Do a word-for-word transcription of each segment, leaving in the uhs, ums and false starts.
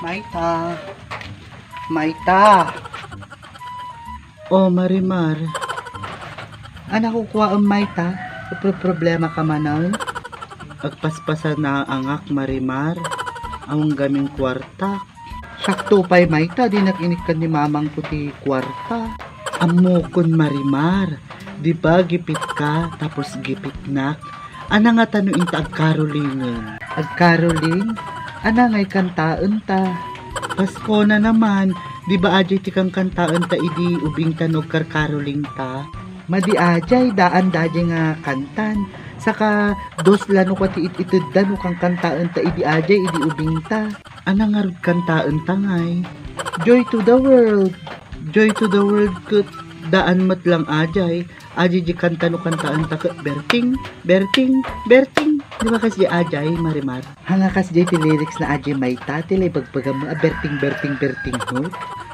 Mayta. Mayta. O, Marimar. Ania kukuaem, Mayta? Pro-, problema ka manen? Agpaspasanaangak, Marimar. Awan gamin kuarta. Sakto pay, Mayta, dinak inikkan ni mamangko ti kuarta. Ammokon, Marimar. Di ba gipitka, tapos gipitnak? Ania ngata no inta agkarolingen? Agkaroling? Ania ngay kantaenta? Paskona naman, di ba ajay ti kankantaenta idi ubingta no agkarkarolingta? Madi ajay, daan dajay nga kantan. Saka, dos la no kua ti it-itedda no kankantaenta idi ajay, idi ubingta. Ania ngarud kantaenta ngay? Joy to the World. Joy to the World ket daan met lang ajay. Ajay di kanta no kantaenta ket berting, berting, berting. Di ba kasdi ajay, Marimar? Ania kasdi ti lyrics na ajay, Mayta, ti la ibagbagam a berting, berting, berting, no?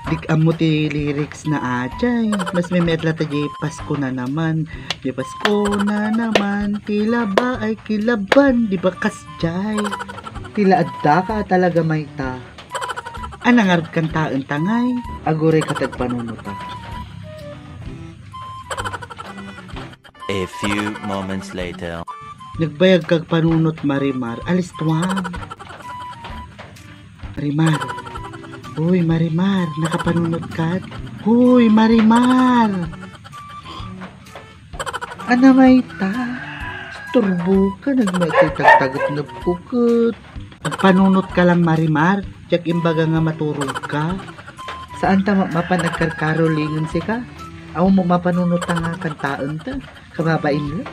Dik ammo ti lyrics na ajay. Mas memet la ta di Pasko na naman. Di Pasko na naman, ti laba ay kilaban. Di ba kasjay? Ti la adda ka talaga, Mayta. Ania ngarud kantaenta ngay? Aguray ka ta agpanunota. A few moments later. Nagbayag ka agpanunot, Marimar. Alistuan. Marimar. Uy, Marimar, nakapanunot ka? Uy, Marimar! Ania, Mayta? Istorbo ka, nagmay ti tagtagetnep ko ket. Agpanunot ka lang, Marimar. Diak imbaga nga maturog ka. Saan ta ma-, mapan agkarkarolingen sika? Awan mo mapanunot ta nga kantaenta. Kababain la.